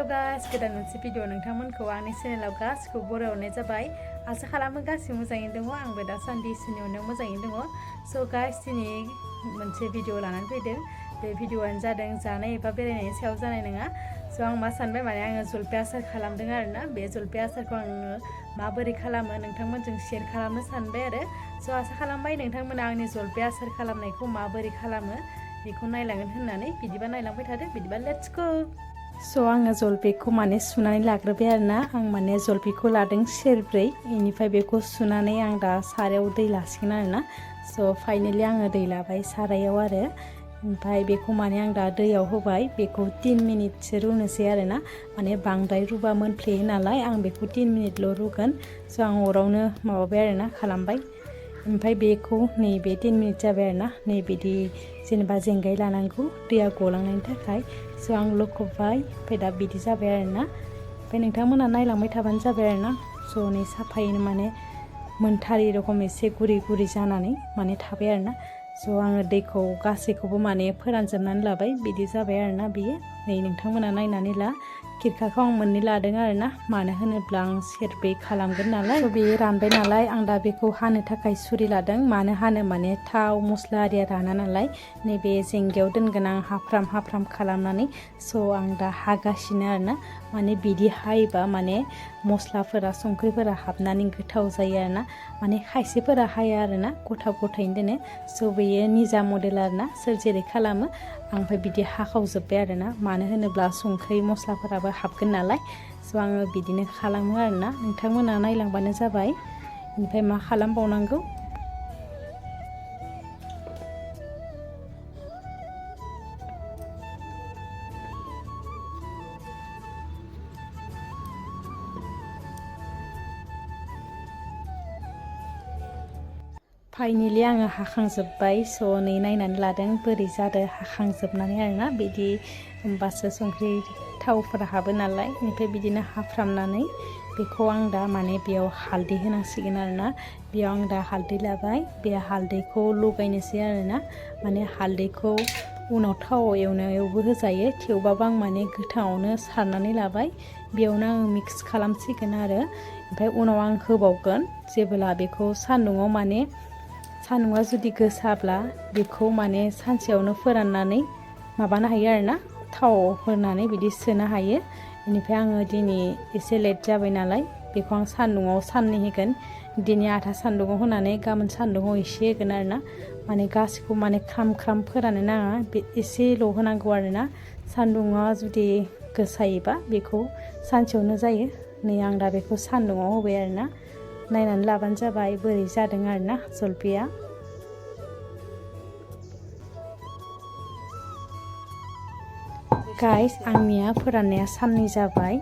Hello guys गोदान मोनसे video नोंथांमोनखौ आंनि चेनेलाव गासिखौ बरायहरनाय जाबाय। आसा खालामो गासिबो मोजाङैनो दङ। आंबो दासान्दि इसोरनि अननायाव मोजाङैनो दङ। स' गाइस दिनै मोनसे भिडिअ लानानै फैदों। बे भिडिअआनो जादों जानाय एबा बेरायनायनि सायाव जानाय नङा। स' आं मा सानबाय माने आङो जलफि आसार खालामदों आरोना। बे जलफि आसारखौ आङो माबोरै खालामो नोंथांमोनजों शेयार खालामनो सानबाय आरो। स' आसा खालामबाय नोंथांमोना आंनि जलफि आसार खालामनायखौ माबोरै खालामो बेखौ नायलांगोन होननानै। बिदिबा नायलांबाय थादो। बिदिबा लेट्स गो। स' आङो जलफिखौ माने सुनानै लाग्रोबाय आरोना। आं माने जलफिखौ लादों सेरब्रै, बेनिफ्राय बेखौ सुनानै आं दा सारायाव दै लासिगोन आरोना। स' फाइनेलि आङो दै लाबाय सारायाव आरो। ओमफ्राय बेखौ माने आं दा दैयाव होबाय। बेखौ 3 मिनिटसो रुनोसै आरोना। माने बांद्राय रुबा मोनफ्लेयो नालाय आं बेखौ 3 मिनिटल' रुगोन। स' आं अरावनो माबाबाय आरोना खालामबाय। ओमफ्राय बेखौ नैबे 10 मिनिट जाबाय आरोना। नैबिदि जेनेबा जेंगाय लानांगौ दैया गलांनायनि थाखाय। स' आं लखबबाय। ओमफ्राय दा बिदि जाबाय आरोना। ओमफ्राय नोंथांमोना नायलांबाय थाबानो जाबाय आरोना। स' नै साफायैनो माने मोनथारि रखम एसे गुरै गुरै जानानै माने थाबाय आरोना। स' आङो दैखौ गासैखौबो माने फोरानजोबनानै लाबाय। बिदि जाबाय आरोना बियो। नै नोंथांमोना नायनानै ला। खिरखाखौ आं मोननै लादों आरोना। मानो होनोब्ला आं सेरब्रै खालामगोन नालाय। स' बेयो रानबाय नालाय आं दा बेखौ हानो थाखाय सुरि लादों। मानो हानो माने थाव मस्ला आरिया राना नालाय। नैबे जेंगायाव दोनगोन आं हाफ्राम हाफ्राम खालामनानै। स' आं दा हागासिनो आरोना। माने बिदि हायोबा माने मस्लाफोरा संख्रिफोरा हाबनानै गोथाव जायो आरोना। माने खायसेफोरा हाया आरोना गथा गथायैनो दोनो। स' बेयो निजा मडेल आरोना सोर जेरै खालामो। आं ओमफ्राय बिदि हाखावजोब्बाय आरोना। मानो होनोब्ला संख्रि मस्लाफोराबो हाबगोन नालाय। स' आङो बिदिनो खालामो आरोना। नोंथांमोना नायलांबानो जाबाय। ओमफ्राय मा खालामबावनांगौ। फाइनेलि आङो हाखांजोब्बाय। स' नै नायनानै लादों बोरै जादों हाखांजोबनानै आरोना। बिदि होमबासो संख्रि थावफोरा हाबो नालाय। ओमफ्राय बिदिनो हाफ्रामनानै बेखौ आं दा माने बेयाव हालदै होनांसिगोन आरोना। बेयाव आं दा हालदै लाबाय। बे हालदैखौ लगायनोसै आरोना। माने हालदैखौ उनाव थावआव एवनायावबो होजायो। थेवबाबो आं माने गोथाङावनो सारनानै लाबाय। बेयावनो आङो मिक्स खालामसिगोन आरो। ओमफ्राय उनाव आं होबावगोन जेब्ला बेखौ सान्दुङाव माने सान्दुङा जुदि गोसाब्ला बेखौ माने सानसेयावनो फोराननानै माबानो हायो आरोना। थाव होनानै बिदि सोनो हायो। बेनिफ्राय आङो दिनै एसे लेट जाबाय नालाय बेखौ आं सान्दुङाव साननै होगोन। दिनै आधा सान्दुङाव होनानै गाबोन सान्दुङाव एसे होगोन आरोना। माने गासिखौबो माने ख्राम ख्राम फोराननो नाङा। बे एसेल' होनांगौ आरोना। सान्दुङा जुदि गोसायोबा बेखौ सानसेयावनो जायो। नै आं दा बेखौ सान्दुङाव होबाय आरोना। नायनानै लाबानो जाबाय बोरै जादों आरोना जलफिया। गाइस आंनिया फोराननाया साननै जाबाय।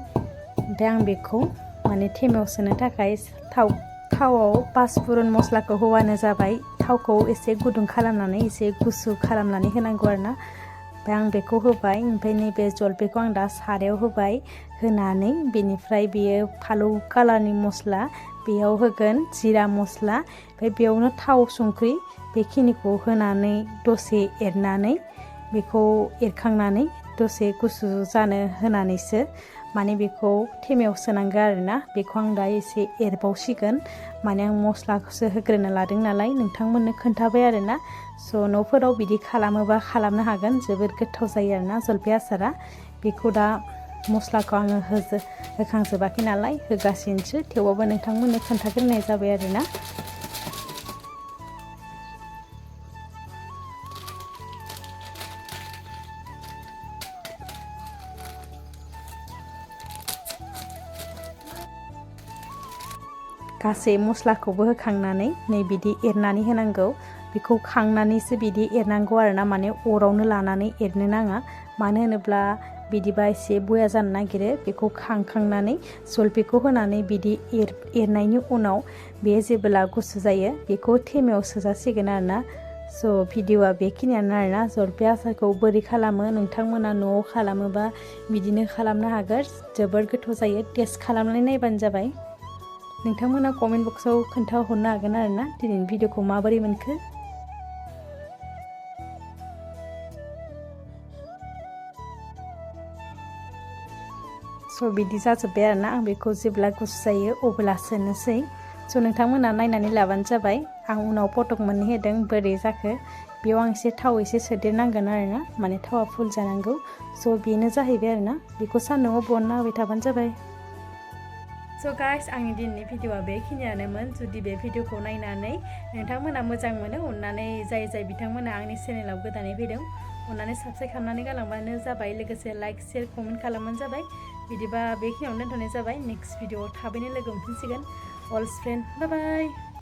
ओमफ्राय आं बेखौ माने थेमायाव सोनो थाखाय थावआव पासफुरन मस्लाखौ होबानो जाबाय। थावखौ एसे गुदुं खालामनानै एसे गुसु खालामनानै होनांगौ आरोना। ओमफ्राय आं बेखौ होबाय। ओमफ्राय नैबे जलफिखौ आं दा सारायाव होबाय। होनानै बेनिफ्राय बेयो फालौ कालारनि मस्ला बेयाव होगोन जिरा मस्ला। ओमफ्राय बेयावनो थाव संख्रि बेखिनिखौ होनानै दसे एरनानै बेखौ एरखांनानै दसे गुसु जानो होनानैसो माने बेखौ थेमायाव सोनांगौ आरोना। बेखौ आं दा एसे एरबावसिगोन। माने आं मस्लाखौसो होग्रोना लादों नालाय नोंथांमोननो खोन्थाबाय आरोना। स' न'फोराव बिदि खालामोबा खालामनो हागोन। जोबोद गोथाव जायो आरोना जलफि आसारा। बेखौ दा मस्लाखौ आङो होखांजोबाखै नालाय होगासिनोसो। थेवबाबो नोंथांमोननो खोन्थाग्रोनाय जाबाय आरोना। गासै मस्लाखौबो होखांनानै नै बिदि एरनानै होनांगौ। बेखौ खांनानैसो बिदि एरनांगौ आरोना। माने अरावनो लानानै एरनो नाङा। मानो होनोब्ला बिदिबा एसे बया जानो नागिरो। बेखौ खांखांनानै जलफिखौ होनानै बिदि एरनायनि उनाव बे जेब्ला गुसु जायो बेखौ थेमायाव सोजासिगोन आरोना। स' भिडिअआ बेखिनियानो आरोना। जलफि आसारखौ बोरै खालामो नोंथांमोना न'आव खालामोबा बिदिनो खालामनो हागोन। जोबोर गोथाव जायो। टेस्ट खालामनानै नायबानो जाबाय। नोंथांमोना कमेन्ट बक्सआव खोन्थाहरनो हागोन आरोना दिनैनि भिडिअखौ माबोरै मोनखो। स' बिदि जाजोब्बाय आरोना आं बेखौ जेब्ला गुसु जायो अब्ला सोनोसै स' नोंथांमोना नायनानै लाबानो जाबाय आं उनाव फटक मोननै होदों बोरै जाखो बेयाव आं एसे थाव एसे सोदेरनांगोन आरोना माने थावा फुल जानांगौ स' बेनो जाहैबाय आरोना बेखौ सान्दुङाव बहनना होबाय थाबानो जाबाय स' गाइस आंनि दिनैनि भिडिअआ बेखिनियानोमोन जुदि बे भिडिअखौ नायनानै नोंथांमोना मोजां मोनो अननानै जाय बिथांमोना आंनि चेनेलाव गोदानै फैदों अननानै साबस्क्राइब खालामनानै गालांबानो जाबाय लोगोसे लाइक शेयार कमेन्ट खालामबानो जाबाय बिदिबा बेखिनियावनो दोनथ'नाय जाबाय नेक्स्ट भिडिअआव थाबैनो लोगो मोनफिनसिगोन अल फ्रेन्ड बाय बाय